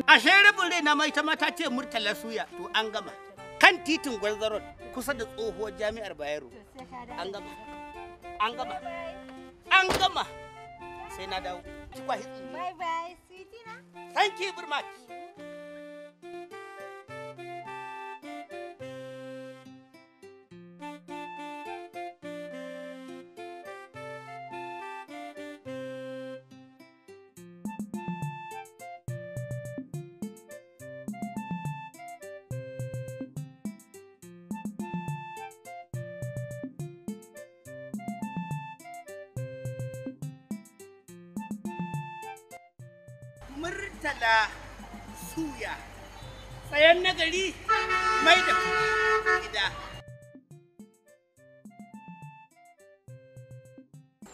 Ashe rabin raina ma ita ma ta ce Murtala Suya, to an gama. Kan titin Gwarza Road kusa da tsohuwar Jami'ar Bayero. An gama. An gama. An gama. Sai na dawo. Ki kwahi. Bye bye, sweetie na. Thank you very much. Murtala Suya, tsayen nagari mai da gida.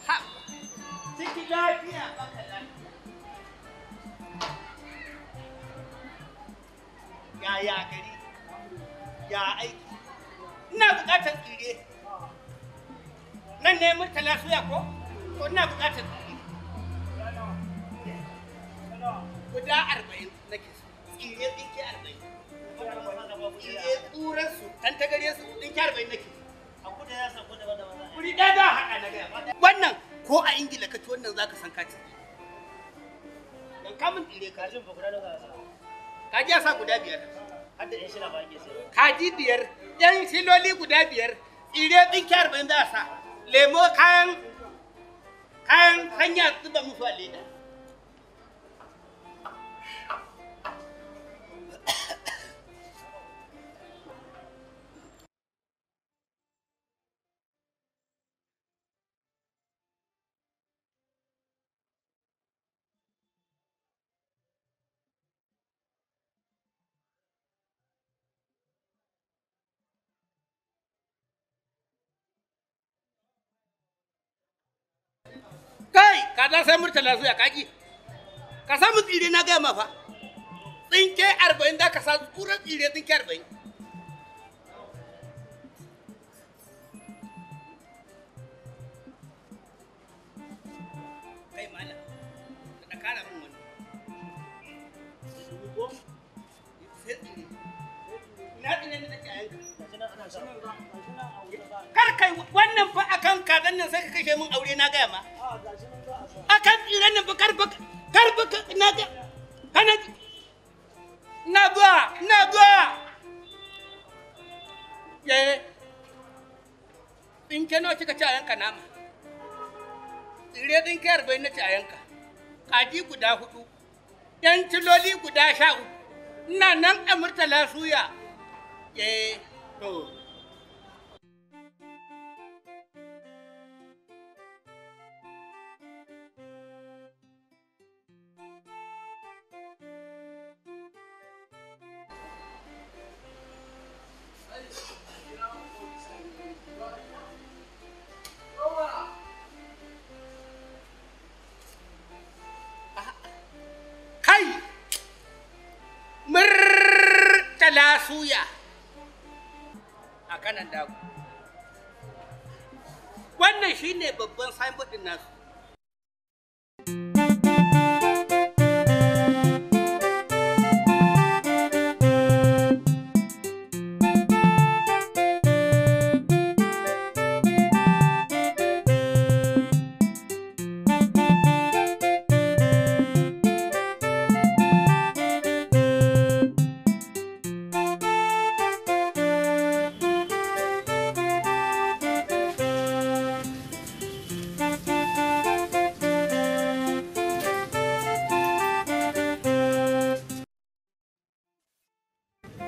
Ha, ciki lafiya baka lafiya. Ya gari, ya aiki. Ina bukatar tsire. Nan ne Murtala Suya ko? Ko ina bukatar tsire. Guda 40 nake so. Tsire ɗinki 40. Tsire tsurar su, tantagare su ɗinki 40 nake so. Kuri ɗaya za a haɗa na gaya. Wannan ko a Ingila ka ci wannan za ka san ka ci. Dan kamun tsire ka. Kaji ya sa guda 5. Kaji 5, yan siloli guda 5, tsire ɗinki 40 za a sa. Lemo kayan hanya zuba musu a leda. Kai, kaza sai Murtala Suya kaki. Ka samu tsire na gaya ma fa. Tsinke 40 za ka sa tsuran tsire tsinke 40. Kai malam, ka kara min wani. Sai tsire. Ina tsire ne nake a yanka. Kar kai wannan fa akan kazan nan sai ka kashe min aure na gaya ma. Akan tsiren nan fa karfa na ga kana na zuwa na zuwa. Ye tsinke nawa kika ci a yanka nama? Tsire tsinke 40 na ci a yanka. Kaji guda 4, yan tiloli guda 13. Ina nan a Murtala Suya. Ye to. Kai! Murtala Suya a kanan dago. Wannan shine babban signboard din nasu.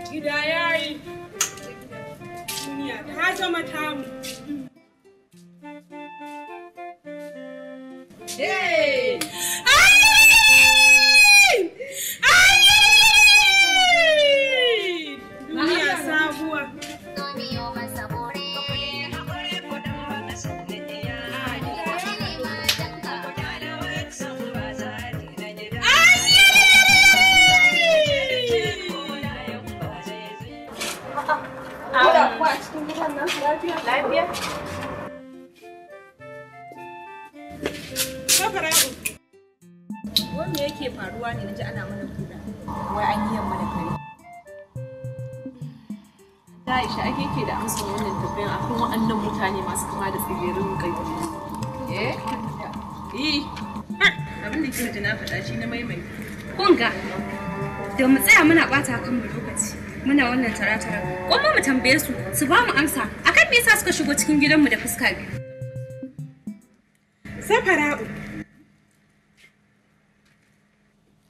Gida ya yi, duniya ta zama tamu. Hey! Ai! Duniya sabuwa. Lafiya? Safara'u. Wai me yake faruwa ne naji ana mana kuda? Wai an yi yamma da kare. Aisha ake ke da amsa wannan tambayan akan waɗannan mutane masu kama da tsibirin ƙabilu. Eh? Eh. Abin da kika ji na faɗa shi na maimai. Kun ga, da mu tsaya muna ɓata kanmu lokaci, muna wannan tara-tara. Gwamma mu tambaye su, su ba mu amsa akan me yasa suka shigo cikin gidanmu da fuska biyu. Safara'u.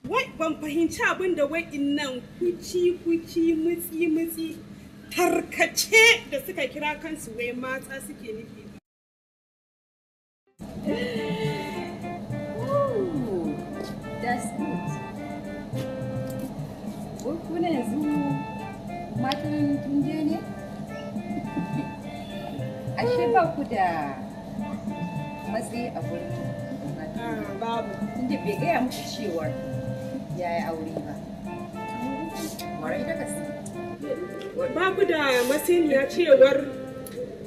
Wai ban fahimci abin da wa'innan kuci kuci mutsi mutsi tarkace da suka kira kansu wai mata suke nufi. Oh, that's good. Wai kuna yanzu matan tunje ne? Ashe ba ku da matsayi a gurin matan. Babu. Tunda bai gaya muku cewar ya yi aure ba. Warai da gaske. Babu da masaniya cewar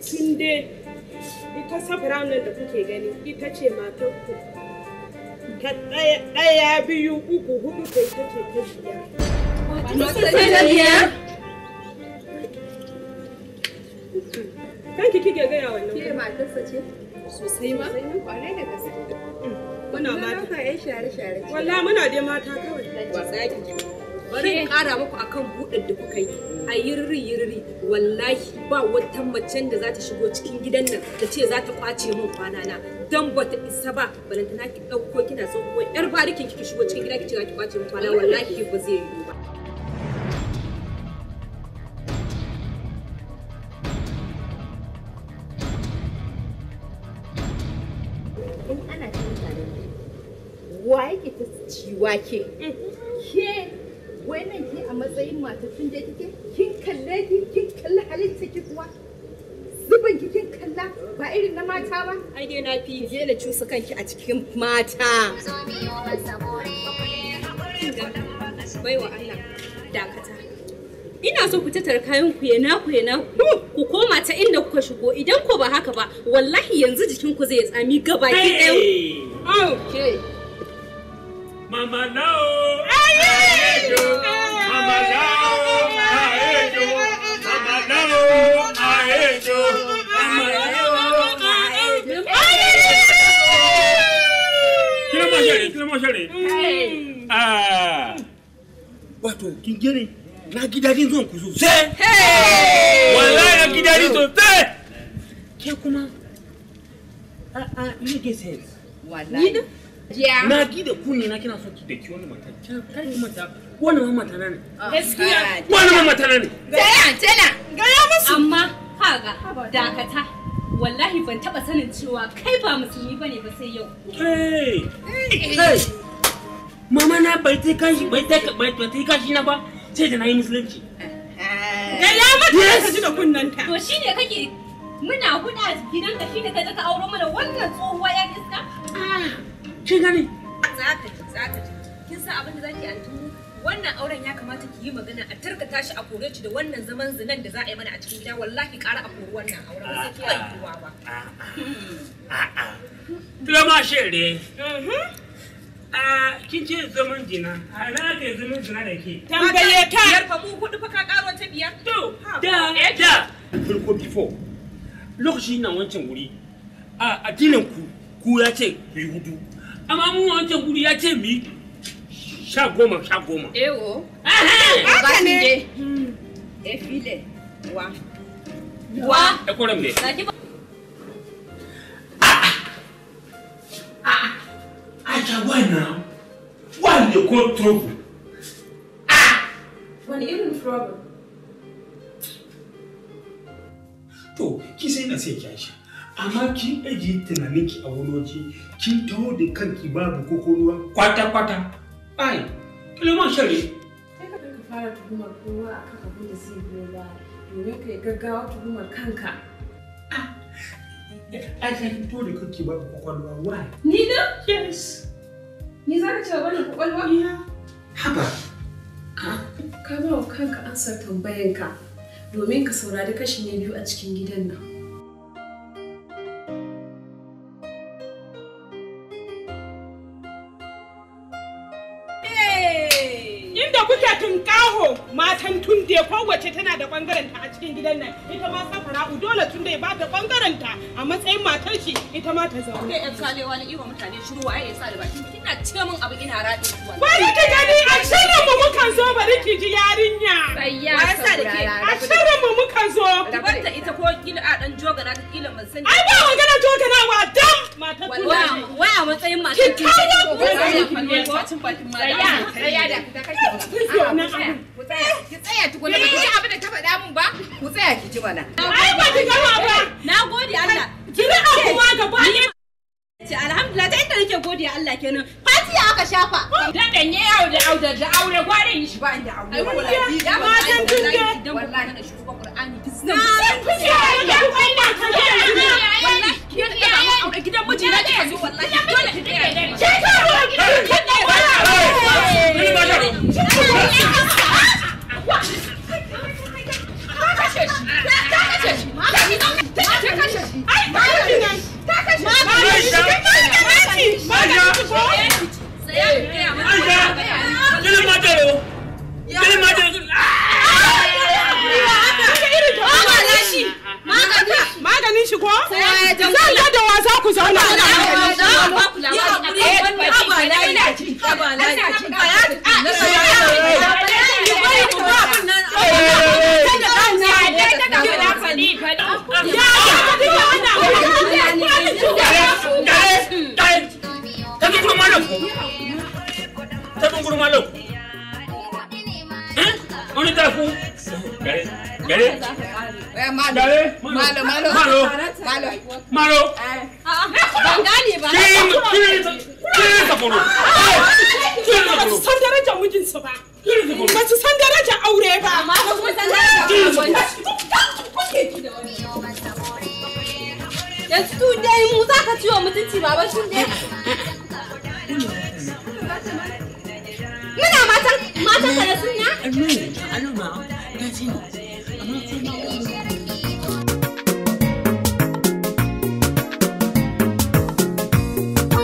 Tunde ita Safara nan da kuke gani ita ce matarku. Ta ɗaya, biyu, uku, hudu, kai ita ce ta biyar. Ta biyar? Kanki kike gaya wannan? Ke matarsa ce? Sosai ma? Kwarai da gaske. Muna mata. Mata yan share-share ce. Wallahi muna dai mata kawai. Bari in ƙara muku akan buɗin da kuka yi. A yirri yirri wallahi ba wata macen da za ta shigo cikin gidan nan ta ce za ta kwace min kwana na dan bata isa ba, balantana ki ɗauko kina tsohuwar yar barikin ki shigo cikin gida ki ce za ki kwace min kwana, wallahi ba zai yiwu ba. In ana cin mutanen wa yake ta ciwa ke? Ke wai nan ke a matsayin mata tun da kike kin kalle ki kin kalli halitta ki kuwa zubin ki kin kalla ba irin na mata ba. Ai dai na fi je na cusa kanki a cikin mata. Baiwa Allah, dakata. Ina so ku tattara kayan ku ya naku ya naku ku koma ta inda kuka shigo, idan ko ba haka ba wallahi yanzu jikin ku zai tsami gabaki ɗayan. Au! Ke Mama nao, aejo. Mama nao, aejo. Mama nao, aejo. Mama nao, aejo. Kí ló máa ṣẹlẹ̀? Kí ló máa ṣẹlẹ̀? Ah, wato kin gane na ji daɗin zuwan ku sosai. Wallahi na ji daɗi sosai. Ke kuma a'a, you get sense. Wallahi. Na ji da kunne na kina so ki daki wani mata. Kar ki manta wannan ma mata na ne. Gaskiya. Wannan ma mata na ne. Tana tana. Gaya musu. Amma kaga dakata, wallahi ban taba sanin cewa kai ba musulmi bane ba sai yau. Hey! Hey! Mama na bai ta kashi bai ta bai ta kashi na ba sai da na yi musulunci. Gaya mata ka ji da kunnanta. To shine kake muna huda gidanka, shine ka je ka auro mana wannan tsohuwa yar iska? Kin gane? Za ka ji, za ka ji. Kin san abin da zaki antu? Wannan auren ya kamata ki yi magana a tarkata shi a kore shi da wannan zaman zinan da za a yi mana a cikin gida, wallahi ƙara a kori wannan auren ba zai taɓa yiwuwa ba. Kí ló máa ṣẹlẹ̀? Ah, kin ce zaman jina. A na ke zaman jina da ke. Tambaye ta. Biyar fa mu hudu fa ka ƙaro ta biyar. To, da da farko before lokaci na wancan wuri a addinin ku ku ya ce ku yi hudu, amma mu wancan wuri ya ce mu yi 10, 10. Ewo. Haka ne. Efile. Wa. Wa E kore me? Zaki ba Aisha, why now? Why you dey call trouble? Wani irin trouble? To, ki sai na sai ki Aisha. Amma kin ajiye tunaninki a wani waje, kin taho da kanki babu kokoluwa kwata-kwata. Ai, kí ló máa ṣẹlẹ̀? Kai ka ka fara tuhumar kowa akan abin da zai biyo baya domin ka yi gaggawa tuhumar kanka. Aisha, kin taho da kanki babu kwakwalwa, why? Ni da? Yes. Ni za ka ce wa wannan kwakwalwa? Haba. Ka ba wa kanka ansar tambayanka domin ka saurari kashi na biyu a cikin gidan nan. Yanda kuke tunkaho matan Tunde kowace tana da bangaren ta a cikin gidan nan. Ita ma Safara'u dole Tunde ba ta bangaren ta a matsayin matar shi ita ma ta zauna. Ke yan kalewa na iwa mutane shiru waye ya sa da bakin kina ce min abu ina raɗe ku wallahi. Bari ki gani a shirin mu mukan zo bari ki ji yarinya. Tsaya a shirin mu mukan zo. Barta ita ko kila a dan jogana ta kila ban sani. Ai ba magana joganawa dam matar Tunde. Wai a matsayin matar Ki kawo Tsaya da ta kashe ku tsaya ki tsaya tukuna ba ki ji abin da ta faɗa min ba ku tsaya ki ji mana. Ai ba ki gama ba. Na gode Allah. Kiri'a kuma gaba ɗaya. Ce alhamdulillah ta inda nake gode Allah kenan. Fatiya aka shafa. Daɗan ya yawo da aure da aure gware yi shi ba inda aure. Matan Tunde. Idan ba ku na shugaban Qur'ani duk zan Wallahi ki da aure gidan mijina kika zo wallahi dole ki tsaya. Maganin shi ko? Zan ga da wasa ku zauna. Malo. Ban gane ba. Ba su san darajar mijinsu ba. Ba su san darajar aure ba. Amma ba su san darajar Yanzu Tunde mu za ka ciwo mutunci baba Tunde. Muna matan matan ka da sunya?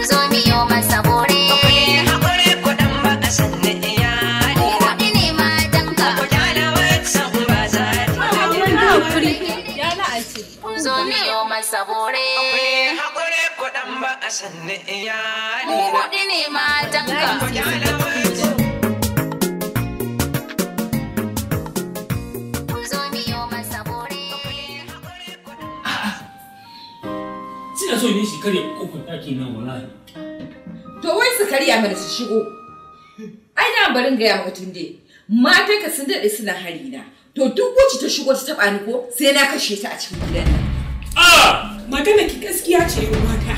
Zo miyo masa bore. Hakuri kuɗin ba a sanni iyali. Kuɗi ne matanka. Ku kyala wancan ba za Ya la'ace. Zo miyo masa bore. Hakuri kuɗin ba a sanni iyali. Kuɗi ne matanka. Ku kyala wancan. Zo miyo masa bore. Sina so ne shi kare kofar ɗaki nan wallahi. To wai su karya mana su shigo. Ai na barin gaya maka Tunde. Matan ka sun daɗe suna hari na. To duk wacce ta shigo ta taɓa ni ko sai na kashe ta a cikin gidan nan. Magana ki gaskiya ce yau mata.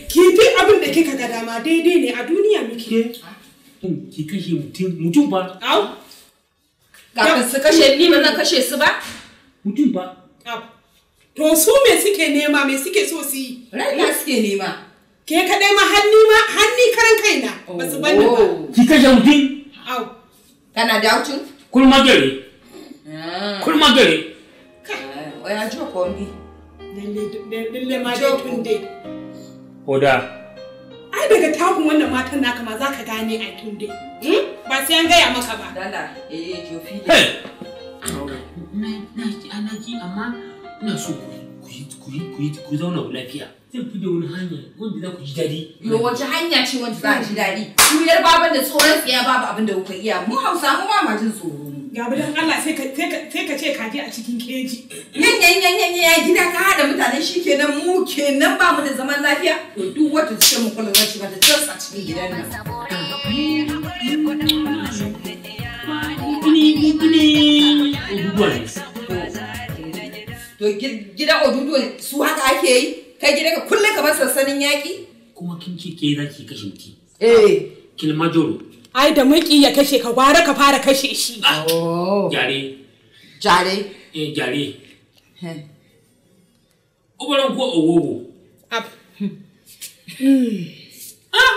Ki duk abin da kika ga dama daidai ne a duniya muke. Ki kashe mutum mutum ba. Au. Kafin su kashe ni ba zan kashe su ba. Mutum ba. To su me suke nema me suke so su yi? Raina suke nema. Ke kaɗai ma hanni ma hanni karan kaina ba su banni ba. Ki kashe mutum. Au. Kana doubting? Kulma gare. Kulma gare. Oya joko mbi. Lalle ma dai Tunde. Oda. Ai daga takun wannan matan naka ma za ka gane ai Tunde. Ba sai an gaya maka ba. Dala, eh Jofi. Hey. Na ji amma ina so ku zauna lafiya. Zan fi da wani hanya wanda za ku ji daɗi. Yo wace hanya ce wanda za a ji daɗi? Ku yar baban da tsoron tsiya babu abin da kuka iya. Mu Hausa mu ba ma jin tsoro. Ga dan Allah sai ka ce kaji a cikin keji. Yan yan yan yan ya gida ka haɗa mutane shikenan mu kenan ba mu da zaman lafiya. To duk wata ce mu kula zan shiga ta tas a cikin gidan nan. Oduduwa ne. To gidan Oduduwa su haka ake yi? Kai gidanka kullum kamar sansanin yaƙi? Kuma kin ce ke za ki kashe mutum. Eh. Kilmajoro. Ai da maki ya kashe ka gwara ka fara kashe shi. Jare. Jare. Eh jare. Obaran ko ogogo. Ab. Ah!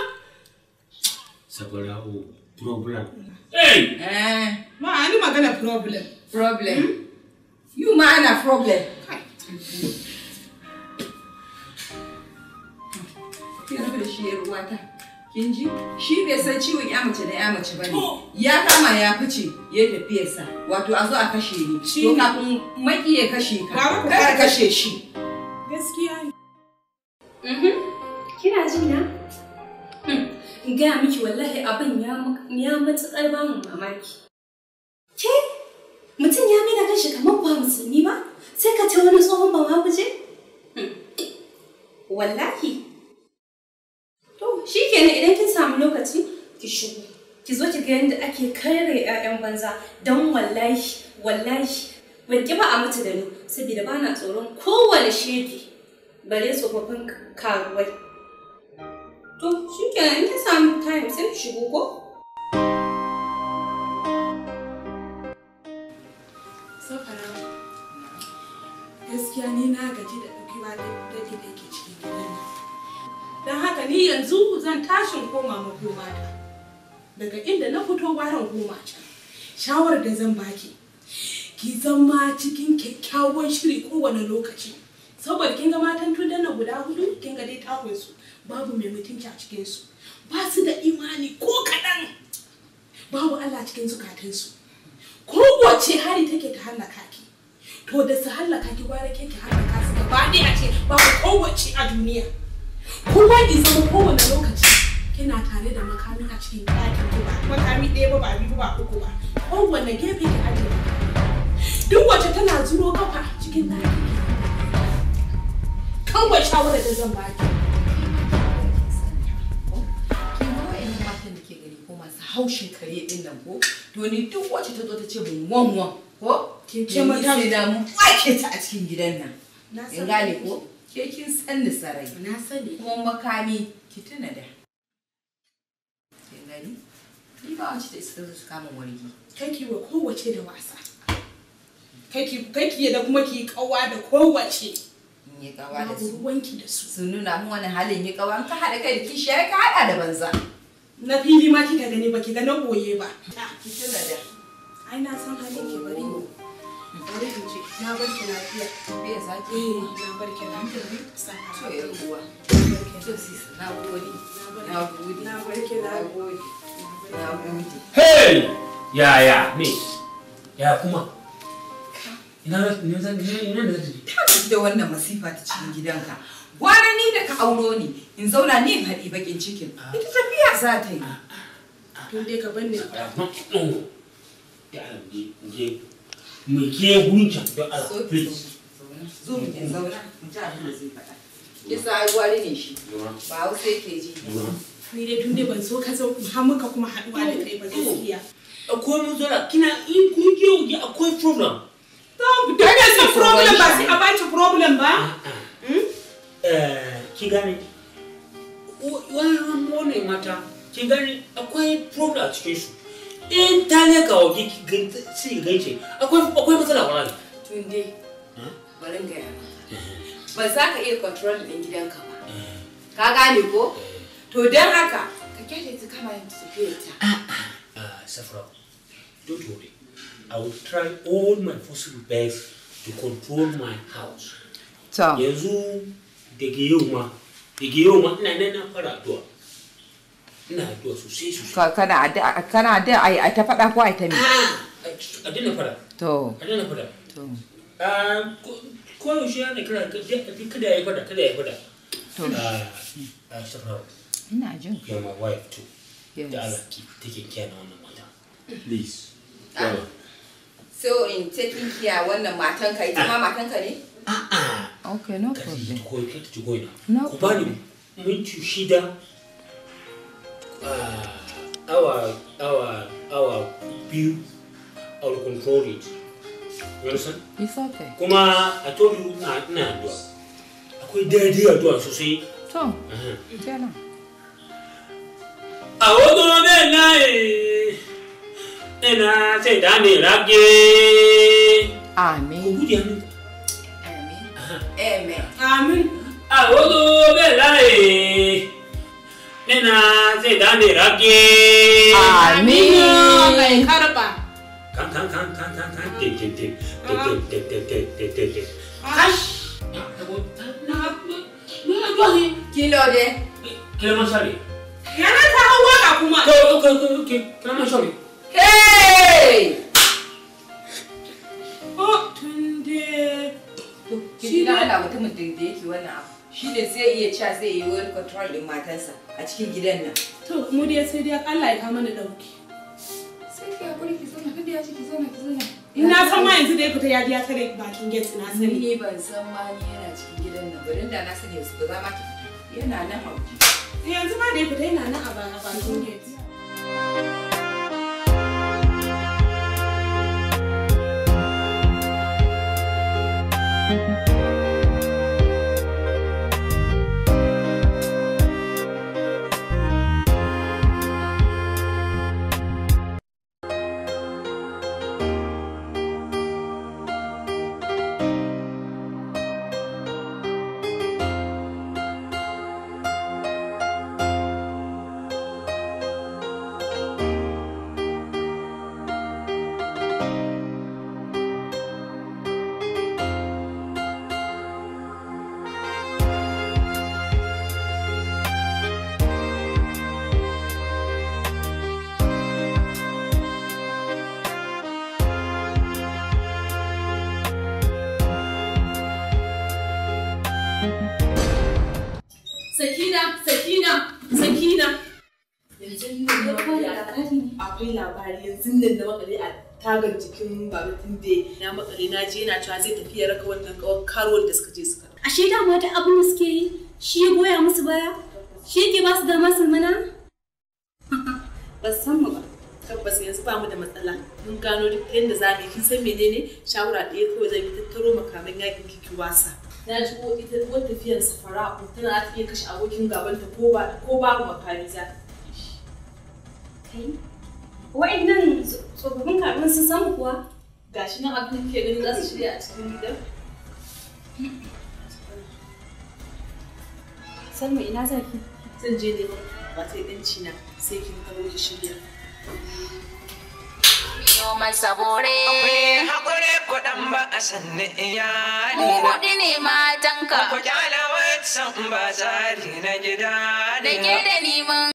Sabara'u problem. Hey! Eh. Ma ani magana problem. Problem. You ma ana problem. Ki rabu da shi yar uwata. Kin ji? Shi bai san ciwon ya mace na ya mace bane. Ya kama ya fice ya tafiyarsa. Wato a zo a kashe ni. To kafin maki ya kashe ka, kar ka kashe shi. Gaskiya ne. Kina ji na? In gaya miki wallahi abin ya matuƙar ba mu mamaki. Ke? Mutum ya maida kanshi kamar ba musulmi ba? Sai ka ce wani tsohon ba ma guje? Wallahi. To, shi kenan idan kin samu lokaci, ki shigo. Ki zo ki ga yadda ake kare 'ya'yan banza don wallahi, wallahi, ban ki ba a mutu da ni, saboda ba na tsoron kowane shege, bare tsofaffin karuwai. To, shi kenan in kin samu time sai ki shigo ko? Safara, gaskiya ni na gaji da ɗauki ba da daɗi da yake cikin gidan nan. Don haka ni yanzu zan tashin koma makomata. Daga inda na fito baran koma can. Shawarar da zan baki, ki zama cikin kyakkyawan shiri kowane lokaci. Saboda kin ga matan tun na guda hudu, kin ga dai takun su babu mai mutunci a cikin su. Ba su da imani ko kaɗan. Babu Allah cikin zukatansu. Kowace hari take ta hallaka ki. To da su hallaka ki gwara ke ki hallaka su gaba ɗaya a ce babu kowace a duniya. Kowa ki zama kowane lokaci kina tare da makami a cikin ɗakin ki ba makami ɗaya ba ba biyu ba uku ba kowane gefe ki ajiye makami. Duk wacce tana zuro kafa cikin ɗakin ki. Kawai shawarar da zan baki. Kin ga wa'annan matan da ke gani ko masu haushin kare din nan ko? To ni duk wacce ta zo ta ce mun wanwan ko? Kin ce mata sai na mu wake ta a cikin gidan nan. Na Kin gane ko? Ke kin san ni sarai. Na sani. Kuma makami ki tuna da. Kin gani? Ni ba wacce ta isa ta zo ta kama wargi. Kai ki wa kowace da wasa. Kai ki da kuma ki kawa da kowace. In yi kawa da Babu su. ruwanki da su. Su nuna mun wani halin yi kawa in ka haɗa kai da kishiya ka haɗa da banza. Na fili ma kika gani ba ki ga na boye ba. Ki tuna da. Ai na san halin ki bari ni. Bari in je. Na bar ki lafiya. Me ya sake? Eh, na bar ki lafiya. To yar uwa. To sis, na gode. Na gode. Na bar ki Na lafiya. gode. Na gode. Hey! Yaya me? Ya kuma? Ina ina zan ina da zan Ta gaji da wannan masifa ta cikin gidanka. Gwara ni da ka auro ni in zauna ni in haɗi bakin cikin. Ita tafiya za ta yi. Tun dai ka bar ni. Ya Allah je mu je gurin can don Allah So ki please. zauna. Zo mu je zauna mu ji abin da zai faɗa. Kisa ai gwari ne shi. Ba Hausa yake ji. Ni dai tun dai ban so ka zo har muka kuma haɗuwa da kai ba gaskiya. Akwai matsala kina in kun je waje akwai problem. To, da ka san problem ba sai a baki problem ba? Eh, ki gane wannan mata ki gane akwai problem a cikin su. In ta leka waje ki sai ki gance akwai matsala wallahi. Tunde, bari in gaya maka. Ba za ka iya control ɗin gidanka ba. Ka gane ko? To don haka, ka kyale ta kama yin tafiyar ta. Safra, don't worry. I will try all my possible best to control my house. To. Yanzu daga yau ma, daga yau ma ina nan na fara addu'a. Ina addu'a sosai sosai. Kana addu'a kana addu'a ai ai ta faɗa ko ai ta me? A daina fara. To. A daina fara. To. Ah, ko yaushe ana kira kada ya yi fada, kada ya yi fada. To. Ah, Safra, Ina jin ka. you're my wife too. Yes. Da Allah ki take care na wannan mata. Please. Ah. So in taking care wannan matanka ita ma matanka ne? A'a. Okay, no Kada problem. ki koyi, kada ki koyi na. No Ku bani minti 6, awa 2, I will control it. You understand? It's okay. Kuma I told you ina addu'a. Akwai daidai addu'a sosai. To, kenan. Awogo belaye, ina sai da ni rage. Amin. Ku gudu hannu. Amin. Amen. Amin. Awogo belaye, ina sai da ni rage. Amin. Mai karba. Kan kan kan kan kan kan te te te te te te te te te te. Kash. Na addu'a ne. Kilo de. Kilo masari. Yana ta hau waka kuma. Okay, kana sorry. Hey! Oh, Tunde. Shi na Allah mutumin da yake wannan abu. Shi ne zai iya cewa zai yi wani control din matansa a cikin gidan nan. To, mu dai sai dai Allah ya kawo mana dauki. Sai ki hakuri ki zauna, kada ya ce ki zauna ki zauna. Ina san ma yanzu da ya fita ya ji ya tare bakin gate na sani. Ni ban san ma ni yana cikin gidan nan ba, dan da na sani ba za ma ki fita. Yana nan a waje. Yanzu ma da ya fita yana nan a bakin gate. Sakina, Sakina, Sakina. Yanzu nan akwai labari yanzu nan na makale a tagar jikin Baba Tunde na makale na je yana cewa zai tafi ya raka wannan kawar karuwar da suka je suka. Ashe dama ta abin da suke yi shi ya goya musu baya shi yake ba su dama su mana? Ba san mu ba. Tabbas yanzu ba mu da matsala. Mun gano duk yadda za mu yi kin san menene shawara ɗaya kawai zan yi tattaro makaman yakin kiki wasa. Na ji ko ita uwar tafiyar safara tana za ta iya kashe abokin gabanta ko ba ko babu makami za ta kashe shi. Kai, wa'annan tsofaffin karuwan sun samu kuwa? Gashi nan abin da kike gani za su shirya a cikin gidan. Salma ina zaki? Zan je neman ba sai ɗanci na sai kin taho ki shirya. Miyo masa bore. Hakuri kuɗin ba a sanni iyali. Mu huɗu ne matanka. Ku kyala wancan ba tsari na gida Da ke da ni mun